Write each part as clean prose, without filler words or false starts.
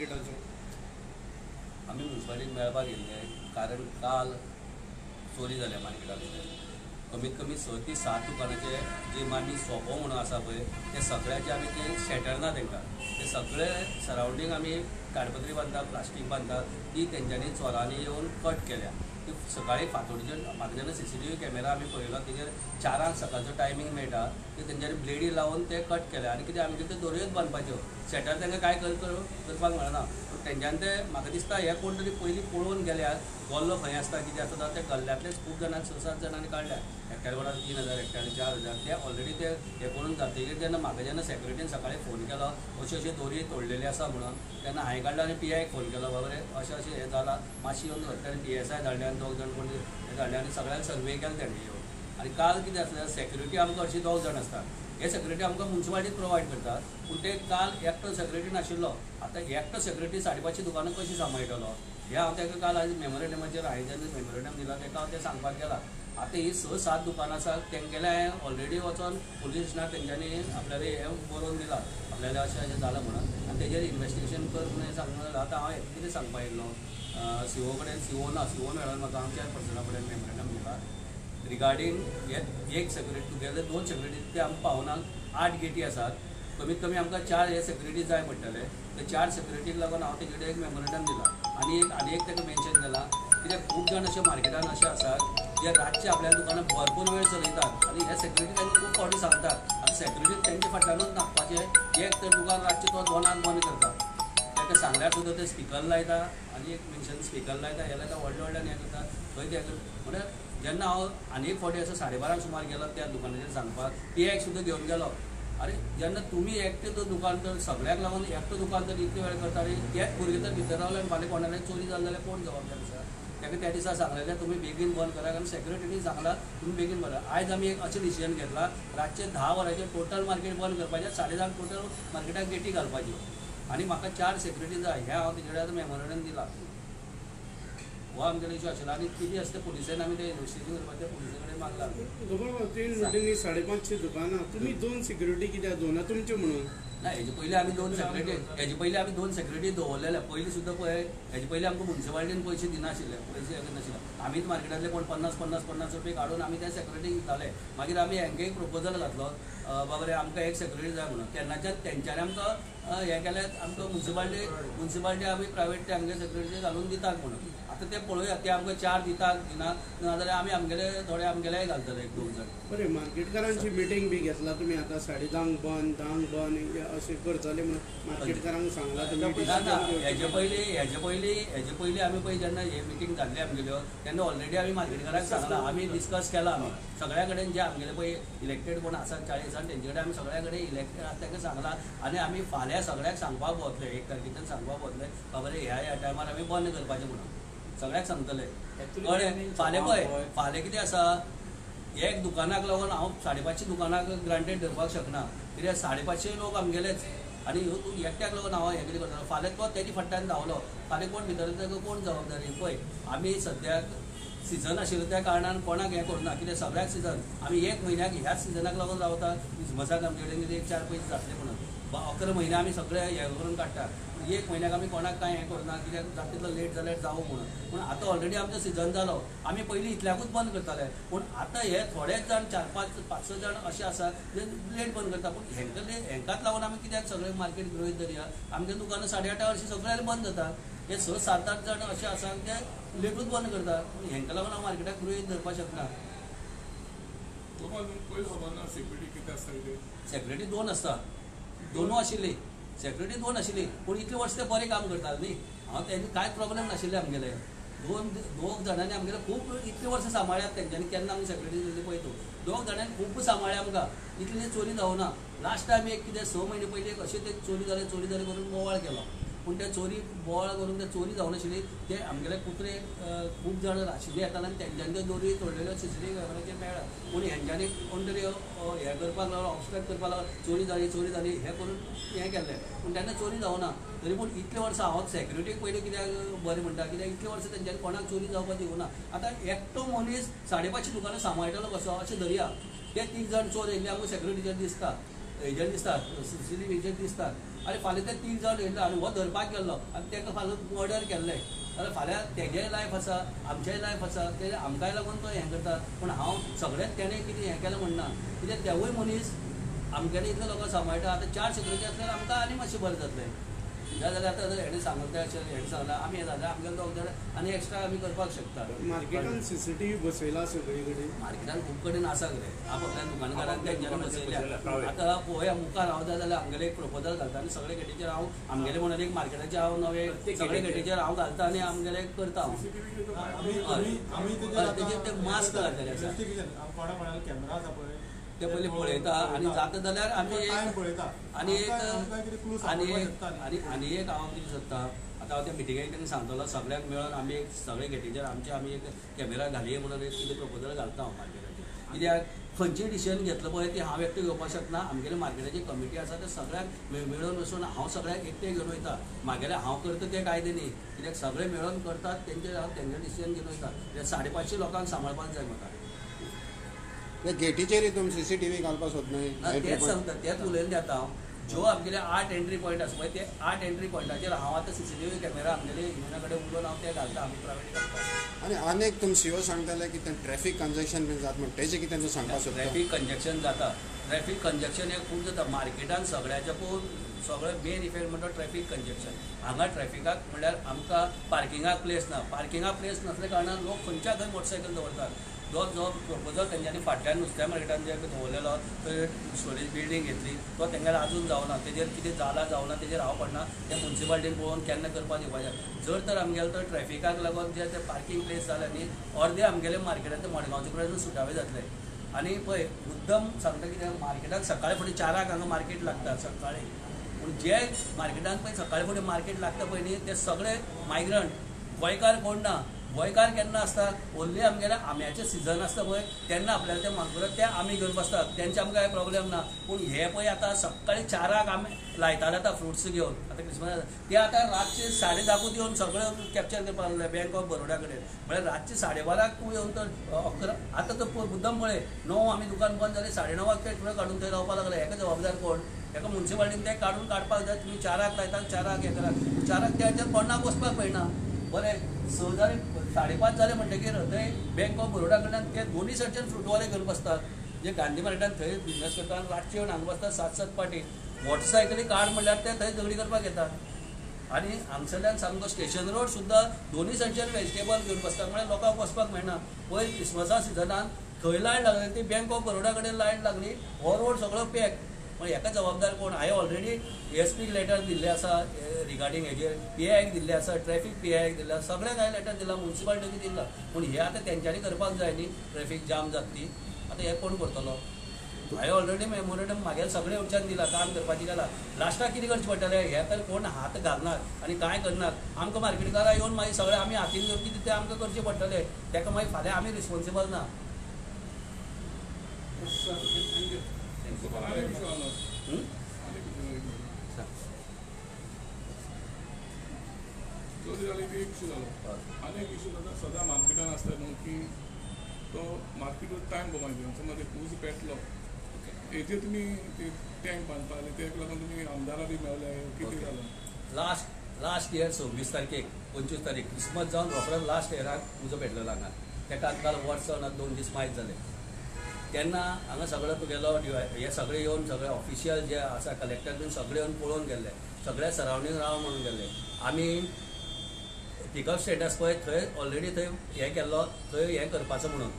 मार्केटाचो? आमी म्युन्सिपालिटीक मेळपाक येयल्ले कारण काल चोरी जाल्या मार्केटांत. कमीत कमी 6 ते 7 दुकानाचे जे आमी सोपो म्हणून आसा पळय ते सगळ्याचे आमी ते शेटर ना तांकां, ते सगळे सरावंडींग आमी काडपत्री बांदता, प्लास्टीक बांदता, ती तेंच्यांनी चोरांनी येवन कट केल्या. ती सकाळी फांतोडीचे म्हाका जेन्ना CCTV camera आमी पळयलो तेजेर 4 सकाळचो टायमींग मेळटा ते तेंच्यांनी ब्लेडी लावन ते कट केले. आनी कितें आमगे ते दोरयोच बांदपाच्यो, शेटर तांकां कांय करपाक मेळना. पूण तेंच्यान ते म्हाका दिसता हे कोण तरी पयलीं पळोवन गेल्यार गल्लो खंय आसता कितें आसता ते गल्ल्यांतलेच खूब जाणांक 6-7 जाणांनी काडल्या. एकट्यान कोणाक 3,000, एकट्यान 4,000 ते ऑलरेडी ते हे करून जातकीर जेन्ना म्हाका जेन्ना सेक्युरिटीन सकाळी फोन केलो अश्यो अश्यो दोरी तोडलेली आसा म्हणून, तेन्ना हांवें काडलो आनी PI phone केलो, बाबा रे अशें अशें हें जालां मातशी येवन ताणें PSI धाडले आनी 2 जाण कोण हे धाडले आनी सगळ्यांक सर्वे केले तेणें येवन. आनी काल कितें आसलें, सेक्युरिटी आमकां अशी 2 जाण आसतात, हे सेक्युरिटी आमकां म्युन्सिपालिटीक प्रोवायड करतात, पूण ते काल एकटो सेक्युरिटी नाशिल्लो. आतां एकटो सेक्युरिटी 550 दुकानां कशी सांबाळटलो हें हांव ताका काल आयज मेमोरेंडमाचेर हांवें जेन्ना मेमोरेंडम दिला ताका हांव तें सांगपाक गेला. आतां ही 6-7 दुकानां आसा तेंगेलें हांवें ऑलरेडी वचोन पुलीस स्टेशनार तेंच्यांनी आपल्याला हें बरोवन दिलां आपल्याला अशें अशें जालां म्हणून, आनी तेजेर इन्वेस्टिगेशन कर म्हणून सांगून जालां. आतां हांव कितें सांगपा येयल्लो CO कडेन, CO ना, CO मेळोन म्हाका हांव चेअरपर्सना कडेन मेमोरेंडम दिला रिगार्डींग हे एक सेक्युरिटी तुगेले 2 सेक्युरिटी ते आमकां पावना, 8 गेटी आसात, कमीत कमी आमकां 4 हे सेक्युरिटी जाय पडटले. ते 4 सेक्युरिटीक लागून हांव तेजे कडेन एक मेमोरेंडम दिला आनी एक ताका मेन्शन केलां कित्याक खूब जाण अशे मार्केटान अशे आसात जे रातचे आपल्या दुकानां भरपूर वेळ चलयतात आनी हे सेक्युरिटी तांकां खूब फावटी सांगतात आनी सेक्युरिटी तेंच्या फाटल्यानूच नागपाचें. एक तर दुकान रातचें तो 2 बंद करता, ताका सांगल्यार सुद्दां ते स्पिकर लायता आनी एक मेन्शन स्पिकर लायता, हे लायता, व्हडले व्हडल्यान हें करता थंय ते करता. म्हणल्यार जेन्ना हांव आनी एक फावटी असो 12:30 सुमार गेलो त्या दुकानाचेर सांगपाक, PI सुद्दां घेवन गेलो. अरे जेन्ना तुमी एकटे तो दुकान तर सगळ्याक लागून एकटो दुकान तर इतले वेळ करता आनी तेच भुरगे तर भितर रावले आनी फाल्यां कोणाले चोरी जाली जाल्यार कोण जबाबदार आसा? ताका त्या दिसा सांगलेलें तुमी बेगीन बंद करात आनी सेक्युरिटीनी सांगलां तुमी बेगीन बंद करा. आयज आमी एक अशें डिसिजन घेतलां रातचे 10 वरांचेर टोटल मार्केट बंद करपाचें, 10:30 टोटल मार्केटाक गेटी घालपाच्यो आनी म्हाका 4 सेक्युरिटी जाय हें हांव तेजे कडेन आतां मेमोरेंडम दिलां. हो आमगेलो इशू आशिल्लो आनी कितें आसता पुलिसेन आमी ते इन्वेस्टिगेशन करपाचें पुलिसे कडेन मागलां. तुमी 550 दुकानां तुमी 2 सेक्युरिटी कित्याक दवरना तुमच्यो म्हणून? ना, हेजे पयलीं आमी 2 सेक्युरिटी, हेजे पयलीं आमी 2 सेक्युरिटी दवरलेले. पयलीं सुद्दां पळय हेजे पयलीं आमकां म्युन्सिपालिटीन पयशे दिनाशिल्ले, पयशे नाशिल्ले. आमीच मार्केटांतले कोण 50, 50, 50 रुपये काडून आमी त्या सेक्युरिटीक दिताले. मागीर आमी हेंकां एक प्रपोजल घातलो बाबा रे आमकां एक सेक्युरिटी जाय म्हणून, तेन्नाच्यान तेंच्यांनी आमकां हें केलें, आमकां म्युन्सिपालिटी आमी प्रायवेट ते आमगे सेक्युरिटी घालून दितात म्हणून. आतां ते पळोवया ते आमकां 4 दितात दिना, नाजाल्यार आमी आमगेले थोडे आमगेलेय घालतले 1-2 जाण. बरें, मार्केटकारांची मिटींग बी घेतला तुमी आतां 10:30 बंद 10 बंद अशें करतले म्हणून मार्केटकारांक सांगला तुमी? ना, हेजे पयलीं आमी पळय जेन्ना हे मिटींग जाल्ली आमगेल्यो तेन्ना ऑलरेडी आमी मार्केटकारांक सांगलां, आमी डिस्कस केलां आमी सगळ्या कडेन जे आमगेले पळय इलेक्टेड कोण आसात 40 जाण तेंचे कडेन आमी सगळ्या कडेन इलेक्टेड आसा तांकां सांगलां आनी आमी फाल्यां सगळ्यांक सांगपाक भोंवतले, 1 तारखेच्यान सांगपाक भोंवतले बाबा रे ह्या ह्या टायमार आमी बंद करपाचें म्हणून सगळ्यांक सांगतले. कळ्ळें? फाल्यां पळय फाल्यां कितें आसा, एक दुकानाक लागून हांव 550 दुकानाक ग्रांटेड धरपाक शकना कित्याक 550 लोक आमगेलेच आनी तूं एकट्याक लागून हांव हें कितें करतलो. फाल्यां तो तेजे फाटल्यान धांवलो, फाल्यां कोण भितर ताका कोण जबाबदारी? पळय आमी सद्याक सिजन आशिल्लो त्या कारणान कोणाक हें करुना कित्याक सगळ्याक सिजन आमी 1 म्हयन्याक ह्याच सिजनाक लागून रावता. क्रिसमसाक आमचे कडेन 1-4 पयशे जातले म्हणून 11 म्हयने आमी सगळे हें करून काडटा, पूण 1 म्हयन्याक आमी कोणाक कांय हें करुना कित्याक जाता तितलो लेट जाल्यार जावं म्हणून. पूण आतां ऑलरेडी आमचो सिजन जालो, आमी पयलीं इतल्याकूच बंद करताले, पूण आतां हे थोडेच जाण 4-5, 5-6 जाण अशे आसात जे लेट बंद करता. पूण हेंकाच लागून आमी कित्याक सगळें मार्केट गृहीत धरया? आमगे दुकानां 8:30 वर्सां सगळ्यांनी बंद जाता, हे 6-7-8 जाण अशे आसात ते लेटूच बंद करता, पूण हेंकां लागून हांव मार्केटाक गृहीत धरपाक शकना. सेक्युरिटी 2 आसता, 2 आशिल्ली सेक्युरिटी 2 आशिल्ली, पूण इतले वर्स ते बरें काम करताले न्ही, हांव तेंचे कांयच प्रॉब्लेम नाशिल्ले आमगेले. 2 जाणांनी आमगेले खूब इतले वर्सां सांबाळ्यात तेंच्यांनी, केन्ना आमी सेक्युरिटी दिल्ली पळय तूं, 2 जाणांनी खूब सांबाळ्या आमकां, इतली चोरी जावना. लास्ट टायम एक कितें 6 म्हयने पयलीं एक अशें ते चोरी जाले, चोरी जाली करून बोवाळ केलो, पूण ते चोरी बोवाळ करून ते चोरी जावनाशिल्ली, ते आमगेले कुत्रे खूब जाण आशिल्ले येताले आनी तेंच्यांनी त्यो दोरी तोडलेल्यो CCTV कॅमेराचेर मेळ्ळा. पूण हेंच्यांनी कोण तरी हें करपाक लागलो, ऑब्स्ट्रक्ट करपाक लागलो, चोरी जाली चोरी जाली हें करून हें केल्लें, पूण तेन्ना चोरी जावना. तरी पूण इतले वर्सां हांव सेक्युरिटीक पयलीं कित्याक बरें म्हणटा, कित्याक इतले वर्सां तेंच्यांनी कोणाक चोरी जावपाक दिवना. आतां एकटो मनीस 550 दुकानां सांबाळटलो कसो अशें धरया, ते 3 जाण चोर येयल्ले आमकां सेक्युरिटीचेर दिसता, हेजेर दिसता, CCTVचेर दिसता. आनी फाल्यां ते 3 जाण येयल्ले आनी हो धरपाक गेल्लो आनी ताका फाल्यां मर्डर केल्लें जाल्यार फाल्यां तेजेय लायफ आसा, आमचेय लायफ आसा, ते आमकांय लागून तो हें करता. पूण हांव सगळेंच तेणें कितें हें केलें म्हणना, कित्याक तेवूय मनीस आमगेले इतले लोकांक सांबाळटा. आतां 4 सिक्युरिटी आसल्यार आमकां आनी मातशें बरें जातलें. जाल्यार आतां हेणें सांगलें तें अशें हेणें सांगलां आमी हें जालें आमगेले दोग जाण आनी एक्स्ट्रा आमी करपाक शकता. मार्केटान सीसीटीव्ही बसयला सगळी कडेन? मार्केटान खूब कडेन आसा रे, आपल्या दुकानकारान तेंच्यांनी बसयल्या. आतां पळोवया मुखार हांव जाय जाल्यार आमगेले एक प्रपोजल घालता आनी सगळे गेटीचेर हांव आमगेले म्हणून एक मार्केटाचेर हांव नवे सगळे गेटीचेर हांव घालता आनी आमगेले करता हांव. तेजेर ते मास्क घातलेले आसा ते पयलीं पळयता आनी जाता जाल्यार आमी आनी एक आनी एक आनी एक हांव कितें सोदता, आतां हांव त्या मिटिंगेक तांकां सांगतलो सगळ्यांक मेळोन आमी एक सगळे गेटीचेर आमचे आमी एक कॅमेरा घालये म्हणून एक कितें प्रपोजल घालता हांव मार्केटाचेर. कित्याक खंयचें डिसिजन घेतलो पळय ती हांव एकटें घेवपाक शकना, आमगेले मार्केटाची कमिटी आसा ते सगळ्यांक मेळून वचून हांव सगळ्यांक एकटें घेवन वयता. मागेले हांव करता तें कायदे न्ही, कित्याक सगळे मेळून करतात तेंचे हांव तेंचे डिसिजन घेवन वयता. कित्याक 550 लोकांक सांबाळपाक जाय म्हाका. गेटीचेर तुमी सीसीटीव्ही घालपाक सोदनाय? तेच सांगता, तेच उलयलें आतां हांव. ज्यो आमगेले 8 एंट्री पॉयंट आसा पळय ते 8 एंट्री पॉयंटाचेर हांव आतां सीसीटीव्ही कॅमेरा आमगेले युनियना कडेन उलोवन हांव ते घालता, आमी प्रायवेट घालता. आनी अनेक तुमी सीओ सांगताले की ते ट्रॅफिक कंजेक्शन बीन जाता म्हण, तेजें कितें तुमी सांगपाक सोदता? ट्रॅफिक कंजेक्शन जाता, ट्रॅफिक कंजेक्शन हें खूब जाता मार्केटान सगळ्याच्याकून सगळें मेन इफेक्ट म्हणटा ट्रॅफिक कंजेक्शन. हांगा ट्रॅफिकाक म्हणल्यार आमकां पार्किंगाक प्लेस ना, पार्किंगाक प्लेस नासल्या कारणान लोक खंयच्या खंय मोटरसायकल दवरतात. जो जो प्रपोजल तेंच्यांनी फाटल्यान नुस्त्या मार्केटान जे दवरलेलो थंय स्टोरेज बिल्डींग घेतली तो तेंगेर आजून जावना, तेजेर कितें जाला जावना तेजेर हांव पडना, तें मुन्सिपालिटीन पळोवन केन्ना करपाक दिवपाचें. जर तर आमगेले तर ट्रॅफिकाक लागून जे ते पार्किंग प्लेस जाले न्ही अर्दे आमगेले मार्केटांत मडगांवचे कडेन सुटावे जातले. आनी पळय मुद्दम सांगता कितें, मार्केटान सकाळी फुडें 4 हांगा मार्केट लागता सकाळी, पूण जे मार्केटान पळय सकाळी फुडें मार्केट लागता पळय न्ही ते सगळे मायग्रंट, गोंयकार कोण ना. गोंयकार केन्ना आसता ओन्ली आमगेले आंब्याचें सिजन आसता पळय तेन्ना आपल्याला ते मागुरात ते आमी घेवन बसतात, तेंचे आमकां कांय प्रॉब्लेम ना. पूण हे पळय आतां सकाळी 4 आमी लायताले आतां फ्रुट्स घेवन, आतां क्रिसमस ते आतां रातचे 10:30 येवन सगळें कॅप्चर करपाक लागले बँक ऑफ बरोडा कडेन. म्हळ्यार रातचे 12:30 तूं येवन तर 11 आतां तर मुद्दम पळय 9 आमी दुकान बंद जालें, 9:30 ते ट्रक हाडून थंय रावपाक लागले. हेका जबाबदार कोण? हेका मुन्सिपालिटीन ते काडून काडपाक जाय. तुमी 4 लायता, 4 हें करात, 4 त्या कोणाक वचपाक पळयना. बरें 6 जाले 5:30 जाले म्हणटकीर थंय बँक ऑफ बरोडा कडल्यान ते दोनूय सायडच्यान फ्रुटवाले घेवन बसतात, जे गांधी मार्केटान थंय बिजनस करतात रातचे येवन हांगा बसतात 7-7 पाटी. मोटरसायकली काड म्हणल्यार ते थंय झगडी करपाक येतात. आनी हांगसरल्यान सामको स्टेशन रोड सुद्दां दोनूय सायडच्यान वेजिटेबल घेवन बसतात, म्हळ्यार लोकांक वचपाक मेळना. पयर क्रिसमसा सिजनान थंय लायन लागली ती बँक ऑफ बरोडा कडेन लायन लागली, हो रोड सगळो पॅक. पूण हेका जबाबदार कोण? हांवें ऑलरेडी एस पीक लेटर दिल्लें आसा रिगार्डींग हेजेर, पी आयक दिल्लें आसा, ट्रॅफीक पी आयक दिल्लें आसा, सगळ्यांक हांवें लेटर दिलां, मुन्सिपालिटीक दिलां. पूण हें आतां तेंच्यांनी करपाक जाय न्ही, ट्रॅफीक जाम जाता ती आतां हें कोण करतलो? हांवें ऑलरेडी मेमोरेंडम मागेलें सगळें वटच्यान दिलां, काम करपाचें केलां. लास्टाक कितें करचें पडटलें हें तर कोण हात घालनात आनी कांय करनात. आमकां मार्केटकारां येवन मागीर सगळें आमी हातीन घेवन कितें तें आमकां करचें पडटलें, ताका मागीर फाल्यां आमी रिस्पोन्सिबल ना. चोरी जाली ती एक इशू जालो. आनी एक इशू जाता सदां मार्केटान आसता न्हू की तो मार्केटूच टायम बॉमाक दिवन समज एक उजो पेटलो हेजेर तुमी ते टँक बांदपा जाय, तेका लागून तुमी आमदारा बी मेवले कितें जालें? लास्ट इयर 26 तारखेक 25 तारीख क्रिसमस जावन रोखडोच लास्ट इयराक उजो पेटलेलो हांगा, तेका काल वर्स ना 2 दीस मायज जाले. तेन्ना हांगा सगळो तुगेलो हे सगळे येवन सगळे ऑफिशियल जे आसा कलेक्टर बीन सगळे येवन पळोवन गेल्ले, सगळ्या सरावंडींग राव म्हणून गेल्ले. आमी पिकअप स्टेटस पळय थंय ऑलरेडी थंय हें केल्लो, थंय हें करपाचो म्हणून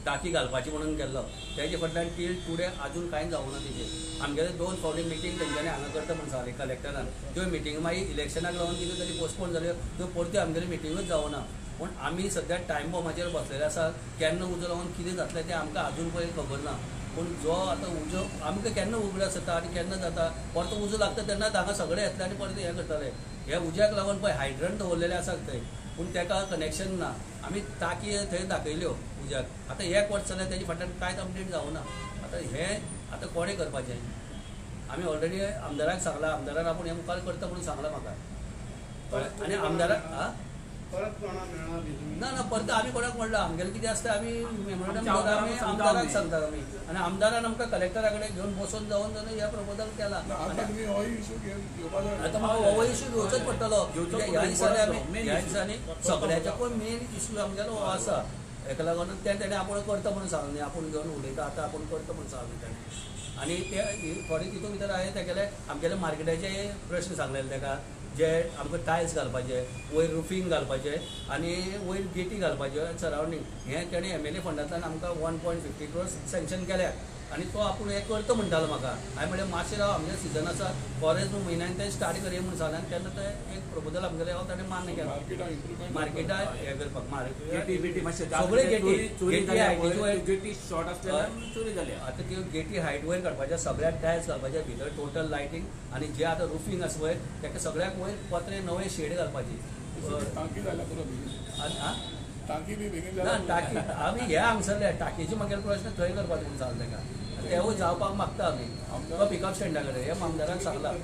टाकी घालपाची म्हणून केल्लो, तेजे फाटल्यान टील टुडे आजून कांय जावना तेजेर. आमगेले 2 फावटी मिटींग तेंच्यांनी हांगा करता म्हणून सांगलें कलेक्टरान, त्यो मिटींग मागीर इलेक्शनाक लागून कितें तरी पोस्टपोन जाल्यो, त्यो परत्यो आमगेल्यो मिटिंगूच जावना. पूण आमी सद्या टायम बॉमाचेर बसलेले आसा, केन्ना उजो लागून कितें जातलें तें आमकां आजून पळय खबर ना. पूण जो आतां उजो आमकां केन्ना उगडास जाता आनी केन्ना जाता, परतो उजो लागता तेन्ना हांगा सगळे येतले आनी परते हें करतले. ह्या उज्याक लागून पळय हायड्रंट दवरलेले आसात थंय, पूण ताका कनेक्शन ना. आमी टाकी थंय दाखयल्यो उज्याक, आतां एक वर्स जालें तेजे फाटल्यान कांयच अपडेट जावना. आतां हें आतां कोणें करपाचें? आमी ऑलरेडी आमदाराक सांगलां, आमदारान आपूण हें मुखार करता म्हणून सांगलां म्हाका. आनी आमदाराक परत कोणा मेळ्ळा बी तुमी? ना ना, परत आमी कोणाक म्हणलां, आमगेलें कितें आसता आमी मेमोरंडम आमी आमदाराक सांगता आमी, आनी आमदारान आमकां कलेक्टरा कडेन घेवन बसून जावन जावन ह्या प्रपोजल केला. आतां तुमी होय इशू घेवपा जाय. आतां म्हाका हो इशू घेवचोच पडटलो. ह्या दिसांनी आमी ह्या दिसांनी सगळ्याच्याकूय मेन इशू आमगेलो हो आसा. हेका लागून तें तेणें आपूण करता म्हणून सांगलें न्ही, आपूण घेवन उलयता आतां आपूण करता म्हणून सांगलें तेणें. आनी ते थोडे तितून भितर हांवें तेगेले आमगेले मार्केटाचे प्रश्न सांगलेले तेका, जे आमकां टायल्स घालपाचे, वयर रुफींग घालपाचे आनी वयर गेटी घालपाच्यो आनी सरावंडींग, हें तेणें एमएलए फंडांतल्यान आमकां 1.50 क्रोर्स सँक्शन केल्या आनी तो आपूण हें करता म्हणटालो म्हाका. हांवें म्हणलें मातशें राव, आमगे सिजन आसा, कॉलेज न्हू म्हयन्यान तें स्टार्ट करया म्हणून सांगलें. आनी तेन्ना तें एक प्रपोजल आमगेलें हांव ताणें मान्य केलां. मार्केटाक हें करपाक सगळे गेटी गेटी हायटीची वयर गेटी शॉर्ट आसल्यार चोरी जाल्या. आतां त्यो गेटी हायट वयर काडपाच्या, सगळ्याक टायल्स घालपाचे, भितर टोटल लायटींग आनी जे आतां रुफींग आसा पळय तेका सगळ्याक वयर पत्रे नवे शेड घालपाची. टांकी जाल्या पुरो, टांकी बी बेगीन ना टाकी आमी हे हांगसरले टाकीचे मागीर प्रश्न थंय करपाचो म्हणून सांगलें तेका, तेवूय जावपाक मागता आमी. तो पिकअप स्टँडा कडेन हे आमदारान सांगलां.